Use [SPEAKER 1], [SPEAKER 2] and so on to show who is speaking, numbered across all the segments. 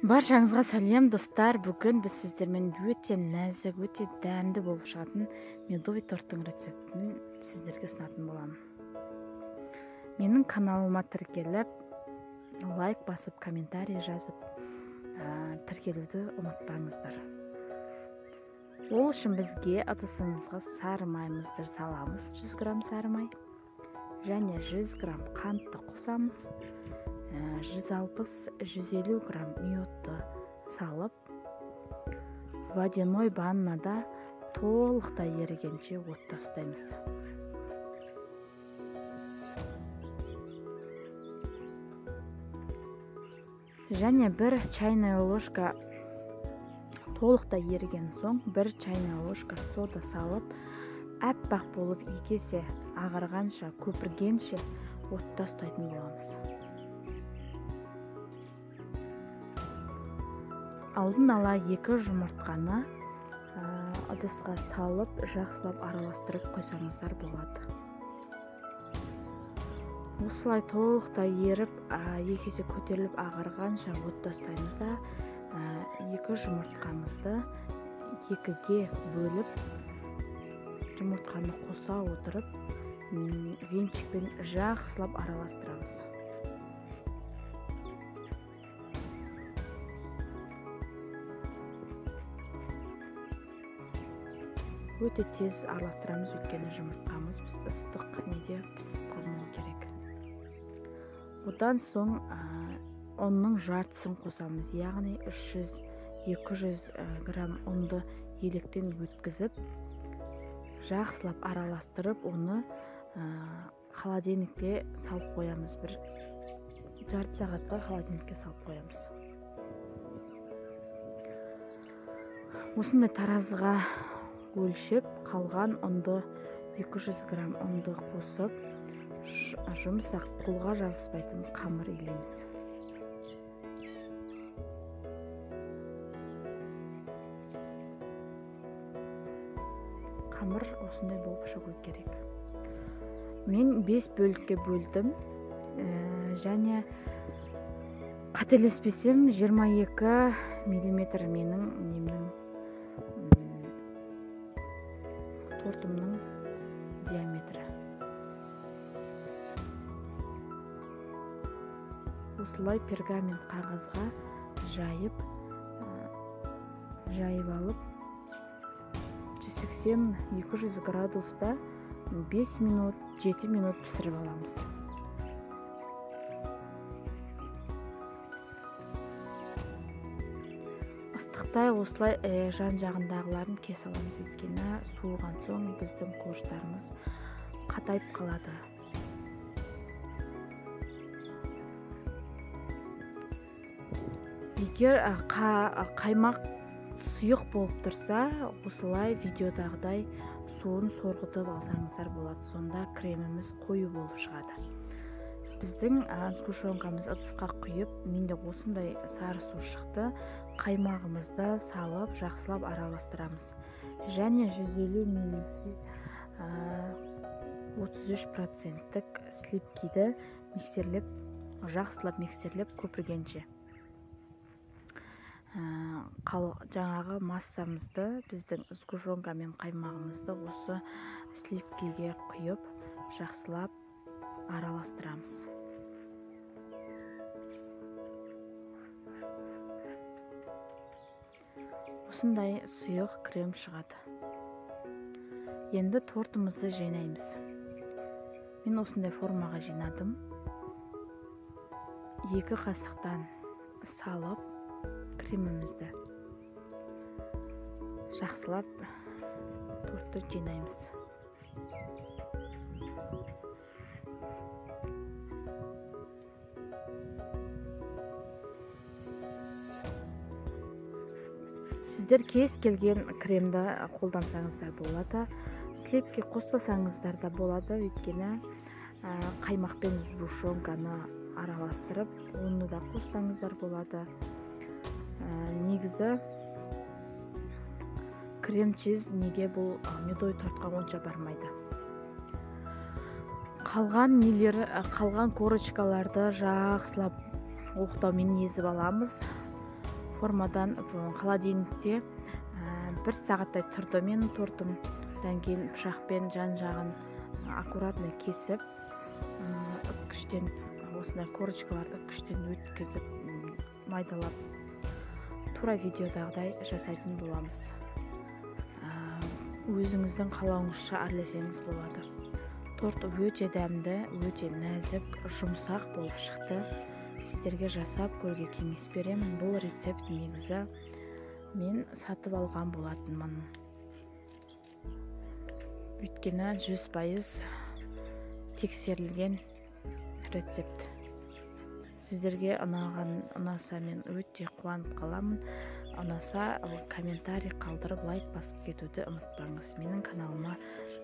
[SPEAKER 1] Баршаңызға сәлем, достар. Бүгін біз сіздермен өте нәзік, өте дәмді болып шығатын медовый торттың рецептін сіздерге ұсынатын боламын. Менің каналыма тіркеліп, лайк басып, комментарий жазып, тіркелуді ұмытпаңыздар. Ол үшін бізге ыдысымызға сары майымызды саламыз, 100 грамм сары май және 100 грамм қантты қосамыз. 160-150 грамм мёдті салып, водяной ваннада толықтай ерігенше отта ұстаймыз. Және бір чайная ложка толықтай еріген соң, бір чайная ложка сода салып, әппақ болып екі есе ағарғанша, көпіргенше отта ұстайтын боламыз. Алдын ала 2 жұмыртқаны ыдысқа салып, жақсылап араластырып қойсаңыздар болады. Осылай толықтай еріп, екі есе көтеріліп ағарғанша отта ұстаймыз да, 2 жұмыртқамызды 2-ге бөліп, жұмыртқаны қоса отырып, венчикпен жақсылап араластырамыз. Өте тез араластырамыз, өйткені жұмыртқамыз біз ыстық неде пісіп қалмау керек. Одан соң ұнның жартысын қосамыз, яғни 300-200 грамм ұнды електен өткізіп, жақсылап араластырып, оны холодильникке салып қоямыз. Бір жарты сағатқа холодильникке салып қоямыз. Осындай таразыға өлшеп, қалған ұнды 200 грамм ұнды қосып, жұмсақ, қолға жабыспайтын қамыр илейміз. Қамыр осындай болып шығу керек. Мен 5 бөлікке бөлдім, және қателеспесем 22 миллиметр менің немнің тортымның диаметрі. Осылай пергамент қағазға жайып алып, 180-200 градуста 5 минут, 7 минут пісіріп аламыз. Ыстықтай осылай жан-жағындағыларын кесе аламыз, өйткені суыған соң біздің коржтарымыз қатайып қалады. Егер қаймақ сұйық болып тұрса, осылай видеодағыдай суын сорғытып алсаңыздар болады. Сонда креміміз қою болып шығады. Біздің сгущенкамыз ыдысқа құйып, менде осындай сары су шықты. Қаймағымызды салып, жақсылап араластырамыз. Және 150 мл 33%-тік сливкиді миксерлеп, жақсылап миксерлеп көпіргенше. Жаңағы массамызды, біздің сгущенка мен қаймағымызды осы сливкиге құйып, жақсылап араластырамыз. Осындай сұйық крем шығады. Енді тортымызды жинаймыз. Мен осындай формаға жинадым. 2 қасықтан салып, кремімізді жақсылап тортты жинаймыз. Сіздер кез келген кремді қолдансаңыздар болады, сливки қоспасаңыздар да болады, өйткені қаймақ пен сгущенканы араластырып, оны да қоссаңыздар болады. Негізі крем-чиз неге бұл медовый тортқа онша бармайды. Қалған нелер, қалған корочкаларды жақсылап оқтаумен езіп аламыз. Формадан холодильникте 1 сағаттай тұрды менің тортым. Одан кейін пышақпен жан-жағын аккуратно кесіп, үккіштен осындай корочкаларды үккіштен өткізіп, майдалап, тура видеодағыдай жасайтын боламыз. Өзіңіздің қалауыңызша әрлесеңіз болады. Торт өте дәмді, өте нәзік, жұмсақ болып шықты. Сіздерге жасап көруге кеңес беремін. Бұл рецепт негізі мен сатып алған болатынмын. Өйткені 100% тексерілген рецепт. Сіздерге ұнаса мен өте қуанып қаламын. Ұнаса комментарий қалдырып, лайк басып кетуді ұмытпаңыз. Менің каналыма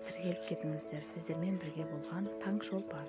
[SPEAKER 1] тіркеліп кетіңіздер. Сіздермен бірге болған Таңшолпан.